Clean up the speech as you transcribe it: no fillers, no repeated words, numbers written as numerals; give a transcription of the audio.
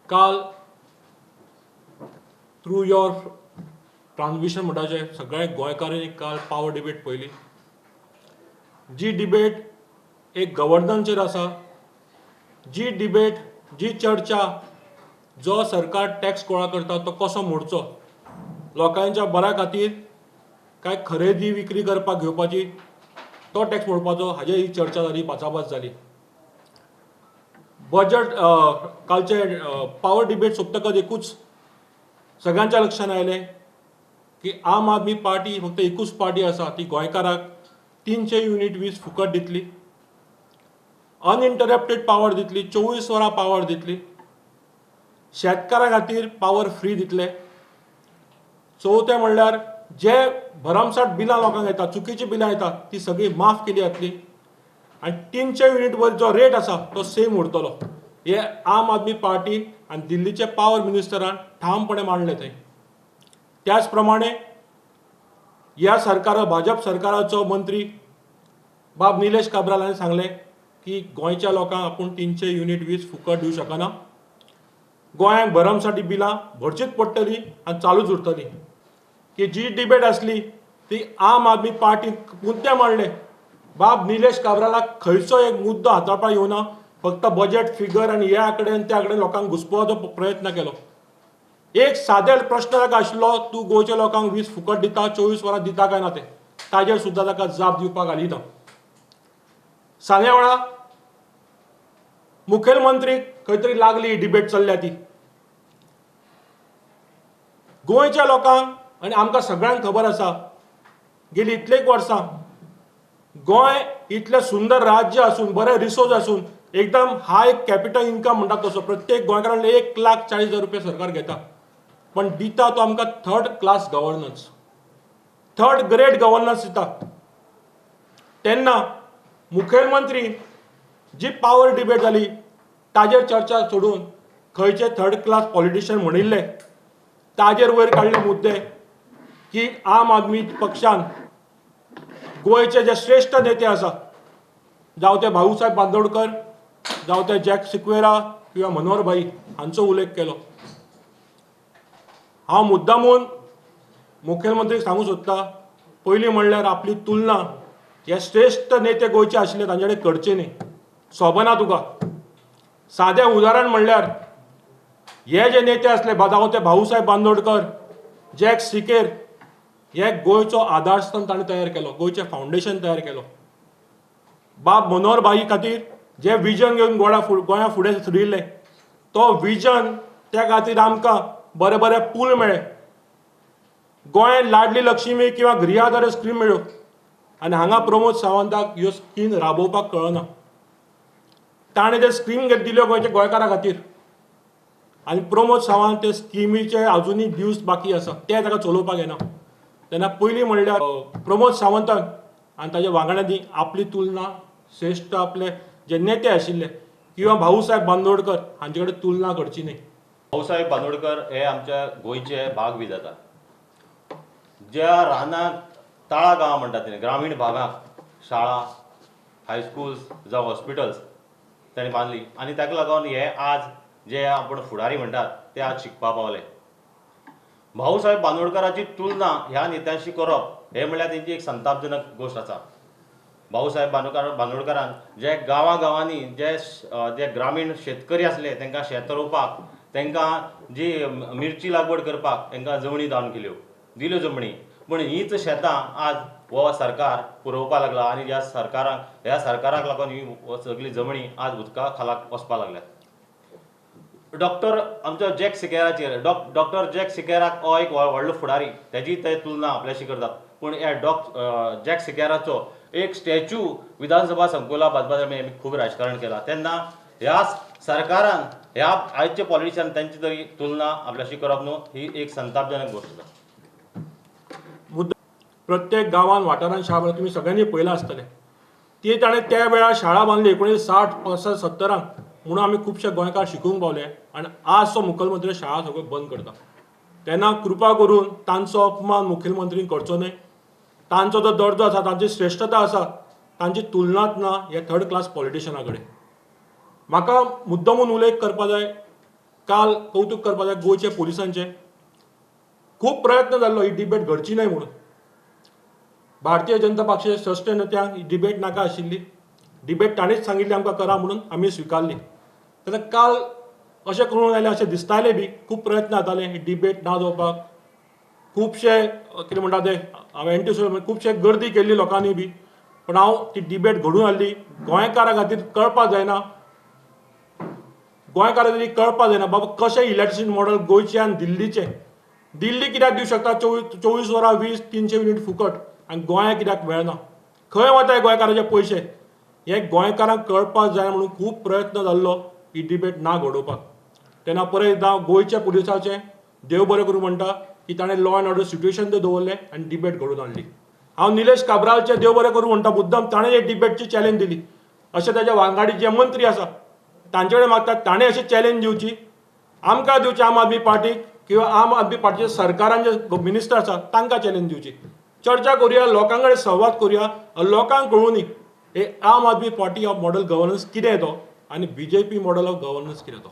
काल through your transmission म्हणटाचे सगळ्या गोंयकारांनी काल पावर डिबेट पळयली. जी डिबेट एक गव्हर्नन्सचेर आसा, जी डिबेट, जी चर्चा, जो सरकार टॅक्स गोळा करता तो कसो मोडचो लोकांच्या बऱ्या खातीर, काय खरेदी विक्री करपाक घेवपाची तो टॅक्स मोडपाचो, हाजेर ही चर्चा जाली, भाचाभास जाली. बजट कालचे पावर डिबेट सोंपतकच एकूच सगळ्यांच्या लक्षांत आयलें की आम आदमी पार्टी फक्त एकूच पार्टी आसा, ती गोंयकाराक 300 युनीट वीज फुकट दितली, अनइंटरप्टेड पावर दितली, 24 वरां पावर दितली, शेतकारां खातीर पावर फ्री दितले. चवथें म्हणल्यार जे भरमसाठ बिलां लोकांक येता, चुकीचीं बिलां येता, ती सगळीं माफ केली जातली आनी 300 युनीट वयर जो रेट आसा तो सेम उरतलो. हे आम आदमी पार्टी आनी दिल्लीचे पावर मिनिस्टरान ठामपणे मांडले थंय. त्याच प्रमाणे ह्या सरकारा, भाजप सरकाराचो मंत्री बाब निलेश काब्राल हाणें सांगलें की गोंयच्या लोकांक आपूण 300 युनीट वीज फुकट दिवं शकना, गोंयांक भरमसाठी बिलां भरचीच पडटली आनी चालूच उरतली. की जी डिबेट आसली ती आम आदमी पार्टीन मुद्दे मांडले. बाब निलेश काब्रालाक खंयचो एक मुद्दो हाताळपाक येवना, फक्त बजेट फिगर आनी ह्या कडेन त्या कडेन लोकांक घुसपोवपाचो प्रयत्न केलो. एक सादे प्रश्न ताका आशिल्लो, तूं गोंयच्या लोकांक वीज फुकट दिता, 24 वरां दिता काय ना तें, ताजेर सुद्दां ताका जाप दिवपाक आली ना. सांजे वेळा मुखेलमंत्री खंय तरी लागली डिबेट चल्ल्या ती. गोंयच्या लोकांक आनी आमकां सगळ्यांक खबर आसा, गेली इतलेक वर्सां गोंय इतलें सुंदर राज्य आसून, बरे रिसोर्स आसून, एकदम हाय कॅपिटल इन्कम म्हणटा तसो प्रत्येक गोंयकारान 1,40,000 रुपया सरकार घेता, पण दिता तो आमकां third class governance, third grade governance दिता. तेन्ना मुखेलमंत्री जी पावर डिबेट जाली ताजेर चर्चा सोडून खंयचे थर्ड क्लास पॉलिटिशियन म्हणिल्ले ताजेर वयर काडले मुद्दे की आम आदमी पक्षान गोंयचे जे श्रेश्ठ नेते आसा, जावं ते भाऊसाहेब बांदोडकर, जावं ते जॅक सिक्वेरा किंवा मनोहर भाई, हांचो उल्लेख केलो. हांव मुद्दामून मुखेलमंत्रीक सांगूंक सोदता, पयलीं म्हणल्यार आपली तुलना हे श्रेश्ठ नेते गोंयचे आशिल्ले तांचे कडेन करचे न्ही, सोबना तुका. सादें उदाहरण म्हणल्यार हे जे नेते आसले, जावं ते भाऊसाहेब बांदोडकर, जॅक सिकेर, हे गोंयचो आधारस्तंभ ताणें तयार केलो, गोंयचें फावंडेशन तयार केलो. बाब मनोहर भाई खातीर जे विजन घेवन गोंया फुडें सरिल्ले, तो विजन त्या खातीर आमकां बरे बरे पूल मेळ्ळे, गोंयांत लाडली लक्ष्मी किंवा गृह स्कीम मेळ्ळ्यो आनी हांगा प्रमोद सावंताक ह्यो स्कीम राबोवपाक कळना. ताणें ते स्कीम दिल्यो गोंयच्या गोंयकारां खातीर आनी प्रमोद सावंत ते स्किमीचे अजुनूय दीस बाकी आसा, ते ताका चलोवपाक येना. तेन्ना पयलीं म्हणल्यार प्रमोद सावंतान आनी ताच्या वांगड्यांनी आपली तुलना श्रेश्ठ आपले जे नेते आशिल्ले किंवा भाऊसाहेब बांदोडकर हांचे कडेन तुलना करची न्ही. भाऊसाहेब बांदोडकर हे आमच्या गोंयचे भाग विधाता. ज्या रानांत तळा गांव म्हणटात ते ग्रामीण भागांत शाळा, हायस्कुल्स जावं हॉस्पिटल्स ताणें बांदली आनी ताका लागून हे आज जे आपूण फुडारी म्हणटात ते आज शिकपा पावले. भाऊसाहेब बांदोडकराची तुलना ह्या नेत्यांशी करप हें म्हणल्यार तेंची एक संतापजनक गोश्ट आसा. भाऊसाहेब बांदोडकरान जे गांवां गांवांनी जे जे ग्रामीण शेतकरी आसले तांकां शेत रोवपाक, तांकां जी मिरची लागवड करपाक तांकां जमनी दान केल्यो, दिल्यो जमनी. पूण हीच शेतां आज हो सरकार पुरोवपाक लागला आनी ह्या सरकाराक लागून ही सगळी जमनी आज उदका खाला वचपाक लागल्यात. डॉक्टर आमचो जॅक सिकेराचेर, डॉक्टर जॅक सिकेराक हो एक व्हडलो फुडारी, तेजी ते तुलना आपल्याशी करतात. पूण ह्या जॅक सिकेराचो एक स्टॅच्यू विधानसभा संकुला बाजबाज आमी खूब राजकारण केलां. तेन्ना ह्या सरकारान, ह्या आयचे पॉलिटिशियन तेंची तरी तुलना आपल्याशी करप न्हू, ही एक संतापजनक गोश्ट आसा. मुद्दो प्रत्येक गांवान वाठारान शाळा बांदली, तुमी सगळ्यांनी पळयलां आसतलें. ती ताणें त्या वेळार शाळा बांदली 1960, 65, 70रान म्हणून आमी खुबशे गोंयकार शिकूंक पावले आनी आज तो मुखेलमंत्री शाळा सगळ्यो बंद करता. तेन्ना कृपा करून तांचो अपमान मुखेलमंत्रीन करचो न्हय. तांचो जो दर्जो आसा, तांची श्रेश्ठता आसा, तांची तुलनाच ना ह्या थर्ड क्लास पॉलिटिशियना कडेन. म्हाका मुद्दमून उल्लेख करपा जाय. काल कौतूक करपा जाय गोंयच्या पुलिसांचें. खूब प्रयत्न जाल्लो ही डिबेट घडची न्हय म्हणून. भारतीय जनता पक्षाचे श्रेश्ठ नेत्यांक ही डिबेट नाका आशिल्ली. डिबेट ताणीच सांगिल्ली आमकां करा म्हणून, आमी स्विकारली. तेन्ना काल अशें करूंक जालें अशें दिसतालें बी, खूब प्रयत्न जाताले ही डिबेट ना जावपाक. खुबशे कितें म्हणटा ते हांवें एनटी खुबशे गर्दी केल्ली लोकांनी बी, पूण हांव ती डिबेट घडून हाडली. गोंयकारां खातीर कळपाक जायना, गोंयकारां खातीर कळपाक जायना बाबा कशें इलेक्ट्रिसिटी मॉडल गोंयचें आनी दिल्लीचें. दिल्ली कित्याक दिवंक शकता 24 वरां वीज 300 युनीट फुकट आनी गोंयांत कित्याक मेळना? खंय वता गोंयकाराचे पयशे? हे गोंयकारांक कळपाक जाय म्हणून खूब प्रयत्न जाल्लो ही डिबेट ना घडोवपाक. तेन्ना परत एकदां गोंयच्या पुलिसाचें देव बरें करूं म्हणटा की ताणें लॉ एंड ऑर्डर सिट्युएशन तें दवरलें आनी डिबेट घडोवन हाडली. हांव निलेश काब्रालचें देव बरें करूं म्हणटा, मुद्दम ताणें हे डिबेटची चॅलेंज दिली. अशें ताच्या वांगडी जे मंत्री आसा तांचे कडेन मागता ताणें अशी चॅलेंज दिवची, आमकां दिवची, आम आदमी पार्टीक किंवा आम आदमी पार्टीचे सरकारान जे मिनिस्टर आसा तांकां चॅलेंज दिवची. चर्चा करुया, लोकां कडेन संवाद करुया, लोकांक कळुनी हे Aam Aadmi Party of model governance कितें तो आनी BJP model of governance कितें तो.